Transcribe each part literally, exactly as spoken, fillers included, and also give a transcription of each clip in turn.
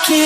Hello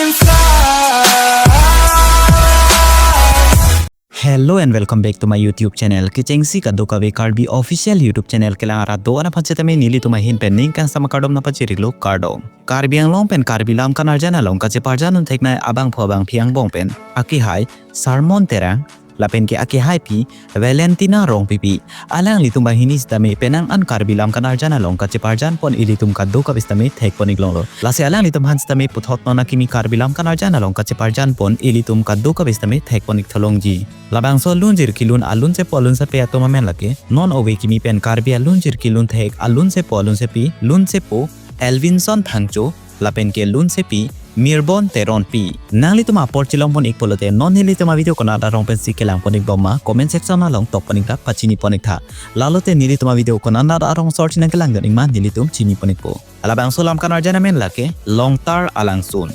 and welcome back to my YouTube channel. Kechengsi kadokave Karbi official YouTube channel kelang arat do-an aphan setame nelitum ahin pen ning kangsam akardom nangpachirilo, kardom. Karbi Anglong pen Karbi lam kanarjan along kacheparjan un theknei abangphu abangphi angbong pen akehai Sermon Terang lapen ke akehaipi Valentina Rongpipi, alanglitum banghini setame penang an Karbi lam kanarjan along kacheparjan pon ilitum kadokave setame thekpon iklonglo. Lasi alanglitum aphan setame puthot non akimi Karbi lam kanarjan along kacheparjan pon ilitum kadokave setame thekpon ikthalongji. Labangso lunjir kelun alunsepo alunsepi atum amen lake non ove kimi pen Karbi alunjir kelun thek alunsepo alunsepi lunsepo Elvinson Phangcho lapen ke lunsepi Mirbon Teronpi. Nanglitum apor chelongpon ik pulote non nelitum avideo konat arong pensi kelangpon ikbom ma comment section along tokpon ik ta pachinipon iktha. Lalote nelitum avideo konat arong search nangkelangdun ik ma nelitum chinipon ikpo. Labangso lam kanarjan amen lake Longtar Alangsun.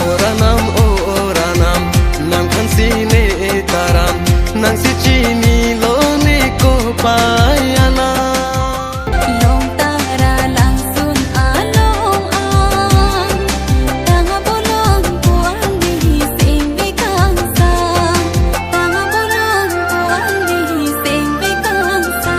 Oranam, o oranam, nang phansi ne taram, nangsi chinilo ne ko payana. Longtar Alangsun along an, tang abolong puan di sing di kangsa, tang abolong puan di sing di kangsa.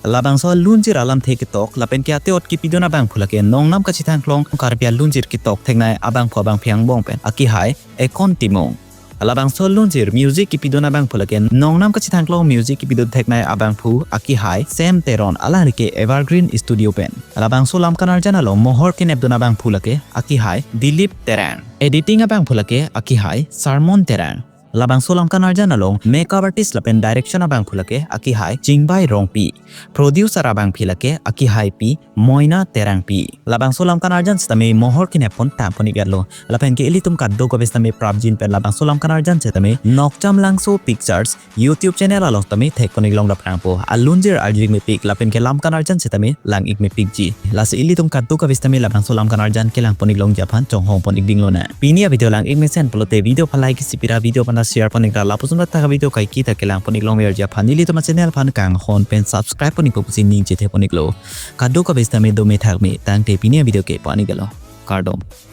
Labangso lunjir alamthe ketok lapen ke ate-ot kipidun abangphu lake nongnam kachethangklong Karbi alunjir ketok theknei abangphu abangphi angbong pen akehai Ekon Timung. Labangso lunjir music kipidun abangphu lake nongnam kachethangklong music kipidun theknei abangphu akehai Sem Teron, alangli ke Evergreen Studio pen. Labangso lam kanarjan along mohor kenepdun abangphu lake akehai Dilip Terang. Editing abangphu lake akehai Sermon Terang. Labangso lam kanarjan along makeup artist lapen direction abangphu lake akehai Chingbai Rongpi. Producer abangpi lake akehaipi Moina Terangpi. Labangso lam kanarjan setame mohor kenepon tampon iklo. Lapen ke ilitum kadokave setame prapjin pen labangso lam kanarjan setame Nokcham Langso Pictures YouTube channel along setame thekpon iklong dap nangpo. Alunjir arjik mepik lapen ke lam kanarjan setame lang ik mepikji. Lasi ilitum kadokave setame labangso lam kanarjan kelangpon iklongji aphan chonghongpon ikding lonang. Pini avideo lang ik mesen pulote video aphan like isi pira, video aphan ta share pon ikra, lapuson ta video kaike ta kelangpon iklong verji aphan nelitum achannel aphan kanghon pen subscribe pon ikpo pusi ning chethepon iklo. Kadokave setame dome thakme tangte pini avideo ke pani galo. Kardom.